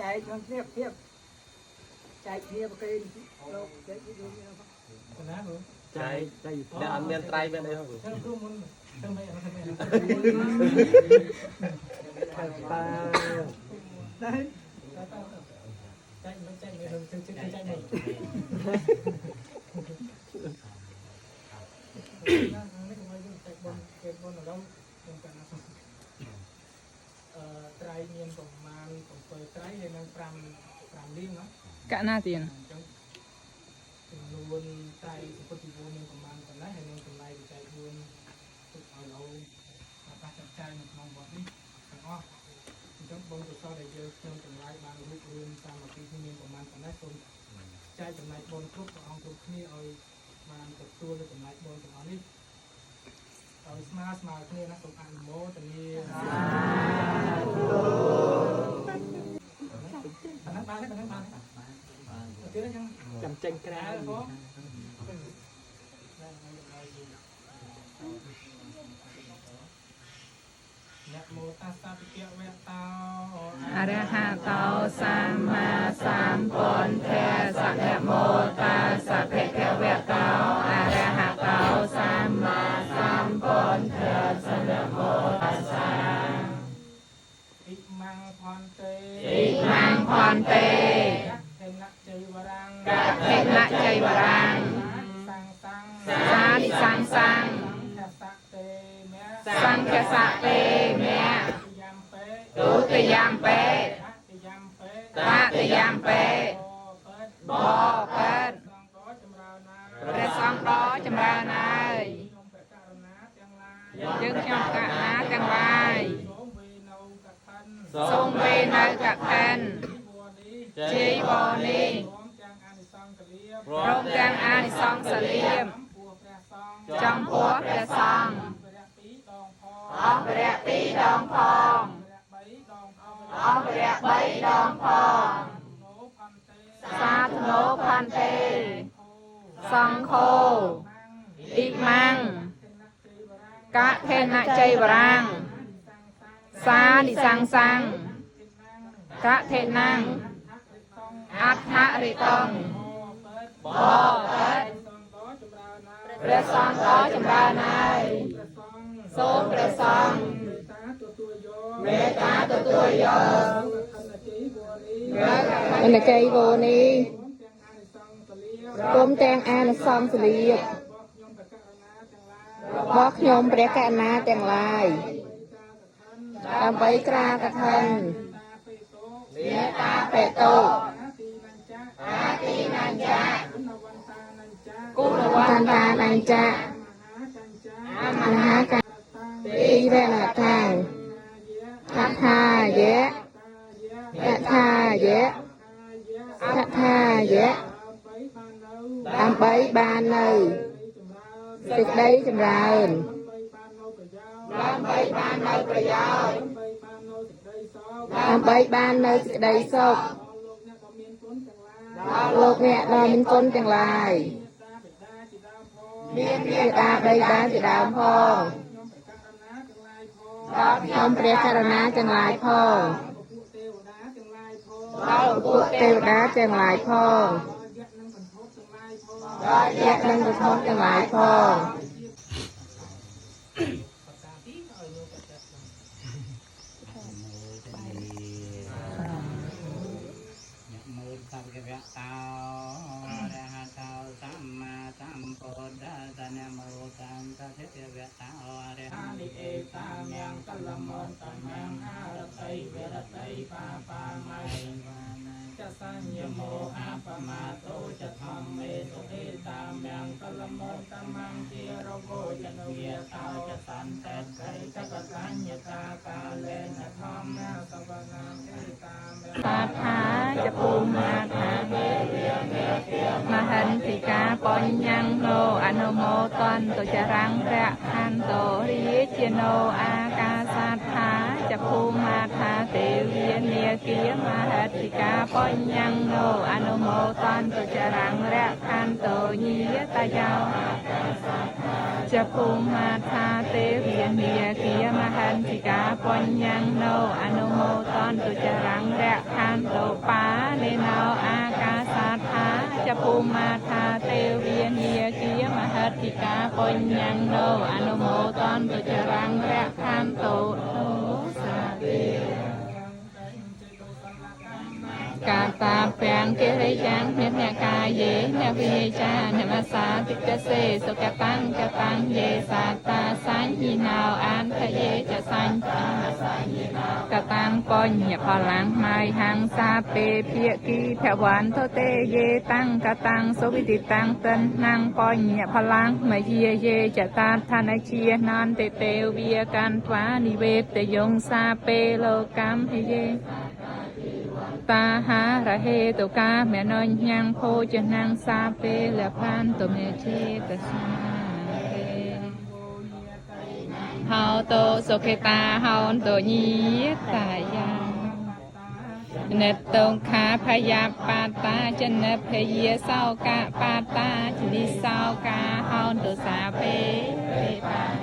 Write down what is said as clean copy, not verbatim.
ចែកក្នុងគ្នាភាពចែកគ្នាប្រគេនលោកចែកគ្នាណាគ្រូ ចែកអ្នកអត់មានត្រៃមានអីហ៎គ្រូ ចឹងគ្រូមុនធ្វើម៉េចធ្វើម៉េច បា តែចែកមិនចែកមិនធ្វើចែកចែកមិននេះកុំឲ្យយើងចែកបុណ្យគេបុណ្យដល់ខ្ញុំកាលណាអឺត្រៃមានប្រមាណ7ត្រៃហើយនឹង5 5លៀងណា កណាទៀន អញ្ចឹងចំនួនត្រៃសម្ពុទ្ធជីវរមានប្រមាណប៉ុណ្ណេះហើយនឹងតម្លៃបច្ច័យ4ទុកឲ្យលោប្រាស់ចាត់ចែងនៅក្នុងវត្តនេះទាំងអស់អញ្ចឹងបុណ្យកុសលដែលយើងខ្ញុំទាំងឡាយបានរួបរួមតាមអភិមានប្រមាណប៉ុណ្ណេះសូមចែកចំណែកបុណ្យគ្រប់ព្រះអង្គគ្រប់គ្នាឲ្យបានទទួលនូវចំណែកបុណ្យទាំងអស់នេះឲ្យស្មើស្មើគ្នាណាសូមអនុមោទនាប៉ុណ្ណឹងបានទេប៉ុណ្ណឹងបានទេទៀតអញ្ចឹង ចាំចេញក្រៅ បងនមោតាសៈភិក្ខវៈតោ អរហតោសម្មាសម្ពុទ្ធាសៈនមោតាសៈភិក្ខវៈតោអរហតោសម្មាសម្ពុទ្ធាសៈនមោតាសៈ អ៊ិមੰភន្ទេ អ៊ិមੰភន្ទេ កេនជ័យវរាំង កថិនជ័យវរាំង សង្សੰ សានិសង្សੰ ខសៈទេមៈ សង្ឃសៈទេមៈ យំពេ ទុតិយំពេ អតិយំពេ តតិយំពេ បពេត បបិទ្ធ សង្ឃដ៏ចម្រើនណា ព្រះសង្ឃដ៏ចម្រើនហើយ ខ្ញុំព្រះករុណាទាំងឡាយ យើងខ្ញុំកណាទាំងឡាយ សូមវេនៅកឋិន សូមវេនៅកឋិន វនេះ ជីវរនេះ ព្រមទាំងអានិសង្ឃលាភ ព្រមទាំងអានិសង្សលាភ ចំពោះព្រះសង្ឃ ចំពោះព្រះសង្ឃ ព្រះពីរដងផង អស់ព្រះពីរដងផង ព្រះបីដងផង អស់ព្រះបីដងផង ណូផន្ទេ សាធនោផន្ទេ ខោ សង្ឃោអ៊ិមੰកថេនជ័យវរាំងសានិសង្សੰកថេនੰអដ្ឋរិតងបបិទ្ធព្រះសង្ឃដ៏ចម្រើនហើយសូមព្រះសង្ឃមេត្តាទទួលយកអនជ័យវនេះគុំទាំងអានិសង្សលាភរបស់ខ្ញុំព្រះករុណាទាំងឡាយដើម្បីក្រាកឋិនមេត្តាបេតុអាទីនញ្ចៈគុណវន្តានញ្ចៈមហាកទីរណតាំងកថាយៈកថាយៈកថាយៈដើម្បីបាននៅសេចក្តីចម្រើនដើម្បីបាននៅប្រយោជន៍ដើម្បីបាននៅសេចក្តីសុខដល់លោកអ្នកដ៏មានគុណទាំងឡាយមានមេត្តាបិតាជាដើមផងដល់ខ្ញុំព្រះករុណាទាំងឡាយផងដល់ពួកទេវតាទាំងឡាយផង អ្នកដឹងទៅធំទាំងឡាយផង นะโมตัสสะภะคะวะระหะโตสัมมาสัมพุทธัสสะนะโมตัสสะภะคะวะโตอะระหะ និអេតាមៀងកលមន្តមៀងអារតីវរតីបាបាមៃចសញ្ញមោអបមាតោចធម្មេសុអេតាមៀងកលមន្តមៀងជារវោចនវិតោចសន្តេកៃចកសញ្ញតាកាលេនធម្មសវនាអេតាមៀង តាថាចភូមាថាមហន្តិកាបញ្ញੰណោអនុមោទន្តចរាំងរខន្តោរាជាណោអាកាសាថាចភូមាថាទេវានាគាមហន្តិកាបញ្ញੰណោអនុមោទន្តចរាំងរខន្តោញាតយោចភូមាថាទេវានាគាមហន្តិកាបញ្ញੰណោអនុមោទន្តចរាំងរខន្តោបានេណោអាកាសាថាចភូមាថាទេវានាគាមហន្តិកាបញ្ញੰណោអនុមោទន្តចរាំងរខន្តោទោសាកាតាពាំងកិរិយ៉ាងនិអ្នកកាយេនវិចានមសាតិកសេសុកតាំងកតាំងយេសាតាសញ្ញណោអន្តយេចសញ្ញកតាំងបញ្ញផលាំងម៉ៃហង្សាពេភាគីភវន្តទេយេតាំងកតាំងសុវិតិតាំងតិនណាំងបញ្ញផលាំងមយាយេចតាឋានជានន្តិទេវាកាន់ត្វានិវេតយងសាពេលោកកម្មហយេ តាហារហេតុកាមនញ្ញងភោចនងសាពេលផានតុមេចេតសាទេហោតោសុខេតាហោនតញាតាយានិតងខាភយាបាតាចនភយាសោកាបាតាចនិសោកាហោនតុសាពេទេបា